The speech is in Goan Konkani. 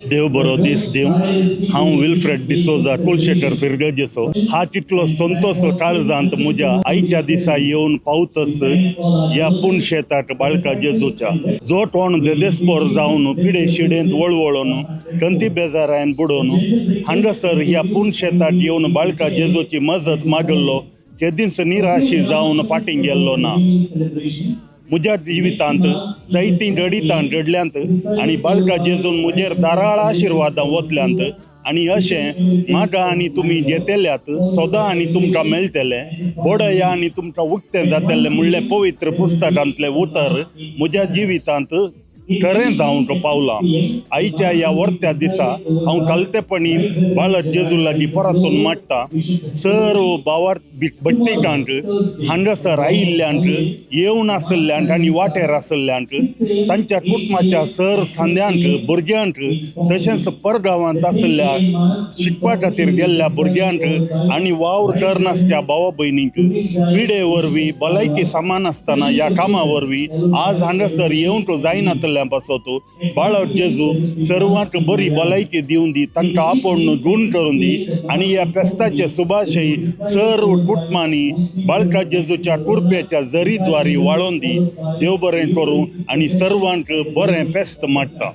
देव बरो दीस दिवं. हांव विल्फ्रेड डिसोजा, कुलशेटर फिर्गजेचो. हा कितलो संतोश काळजांत म्हज्या आयच्या दिसा येवन पावतस ह्या पुणशेताक बाळका जेजूच्या. जो कोण देदेस्पोर जावन, पिडे शिडेंत वळवळून, कंती बेजारायन बुडोवन हांगासर ह्या पुणशेताक येवन बाळका जेजूची मजत मागल्लो केदींच निराशी जावन फाटीं गेल्लो ना. म्हज्या जिवितांत जायतीं घडितां घडल्यांत आनी बाळका जेजून म्हजेर धाराळ आशिर्वादां वतल्यांत. आनी अशें म्हाका आनी तुमी घेतल्यात, सदां आनी तुमकां मेळटलें, बडया आनी तुमकां उक्तें जातलें म्हणलें पवित्र पुस्तकांतलें उतर म्हज्या जिवितांत खरें जावंक पावलां. आयच्या ह्या वर्त्या दिसा हांव कालतेपणी बाळक जेजू लागीं परतून माडटा. सर्व भावार्थ भट्टिकांक, हांगासर आयिल्ल्यांक, येवन आशिल्ल्यांक आनी वाटेर आशिल्ल्यांक, तांच्या कुटुंबाच्या सर सांद्यांक, भुरग्यांक, तशेंच परगांवांत आशिल्ल्या शिकपा खातीर गेल्ल्या भुरग्यांक आनी वावर करनासच्या भावा भयणींक, पिडे वरवीं भलायकी सामान आसतना ह्या कामा वरवीं आज हांगासर येवंक जायनातल्या पासत बाळक जेजू सर्वांक बरी भलायकी दिवन दी, तांकां आपोवन गूण करून दी आनी ह्या फेस्ताचे सुभाशय सर्व कुटुंबांनी बाळका जेजूच्या कुरप्याच्या जरीद्वारी वाळोवन दी. देव बरें करूं आनी सर्वांक बरें फेस्त माडटा.